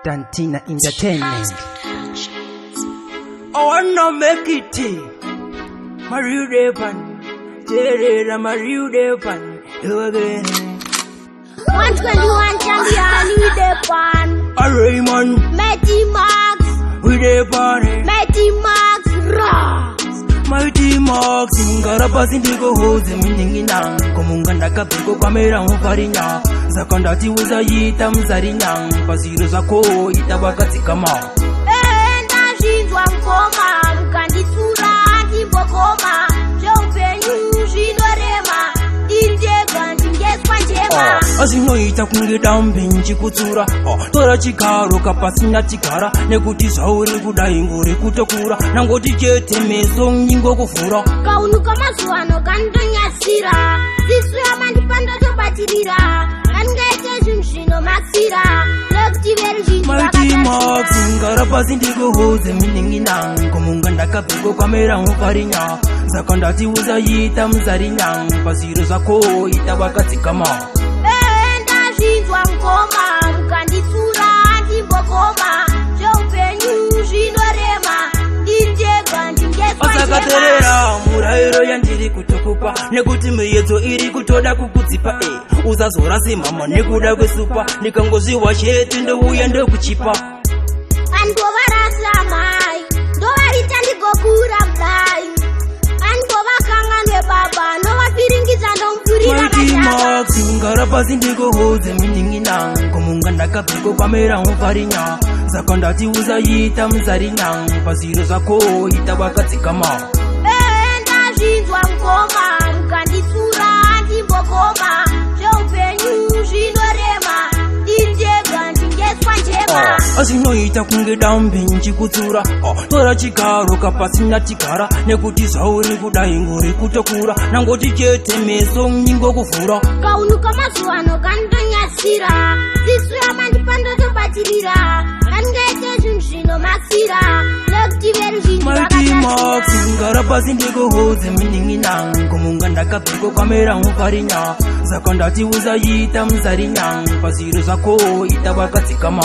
Dantina Entertainment. I wanna make it. Mario Devan. Terera Mario Devan. Again. 121 champion, we the pan. Raymond. Mighty Max, We the pan. Mighty Max, raw. Mighty Max. Ngara pasi ndikuudze munin'ina. Kumunga ndakabviko kwamera mufarinya. Saka ndati usaita muzarinya. Pazviro zvako ita wakadzikama. Ee, ndazvinzwa mukoma, mukanditsura ndimbokoma. Zveupenyu zvinorema, ndiri ndega ndingeswa njema. Azvinoita kunge dambe nchikutsura. Tora chigaro kapasina chigara, nekuti zvauri kudai ngori kutokura, nangoti chete meso nyingokuvhura. Kaunu kamazuva ano kanotonyasira, dzidziso yamandipa ndotobatirira, handingaite zvinhu zvinomatsira, nekuti veruzhinji Mighty Max. vakatasira. Ngara pasi ndikuudze munin'ina. Kumunga ndakabviko kwamera mufarinya. Saka ndati usaita muzarinya. Pazviro zvako ita wakadzikama. Ee, ndazvinzwa mukoma, mukanditsura ndimbokoma. Zveupenyu zvinorema, ndiri ndega ndingeswa njema. Asakaterera murayiro yandiri kutokupa, nekuti miedzo iri kutoda kukudzipa. Usazorase mama nekuda kwesupa. Ndikangozviwa chete ndouya ndokuchipa. Andovarasa mai, ndovaita ndigokura kudai. Andovakanganwe baba, ndovapiringidza, ndomupfurira Mighty mashaka. Max. Ngara pasi ndikuudze munin'ina. Kumunga ndakabviko kwamera mufarinya. Saka ndati usaita muzarinya. Pazviro zvako ita wakadzikama. Ee, ndazvinzwa mukoma, mukanditsura ndimbokoma. Zveupenyu zvinorema, ndiri ndega ndingeswa njema. Azvinoita kunge dambe nchikutsura. Tora chigaro kapasina chigara, nekuti zvauri kudai ngori kutokura, nangoti chete meso nyingokuvhura. Kaunu kamazuva ano kanotonyasira, dzidziso yamandipa ndotobatirira, handingaite zvinhu zvinomatsira, nekuti veruzhinji Mighty Max. vakatasira. Ngara pasi ndikuudze munin'ina. Kumunga ndakabviko kwamera mufarinya. Saka ndati usaita muzarinya. Pazviro zvako ita wakadzikama.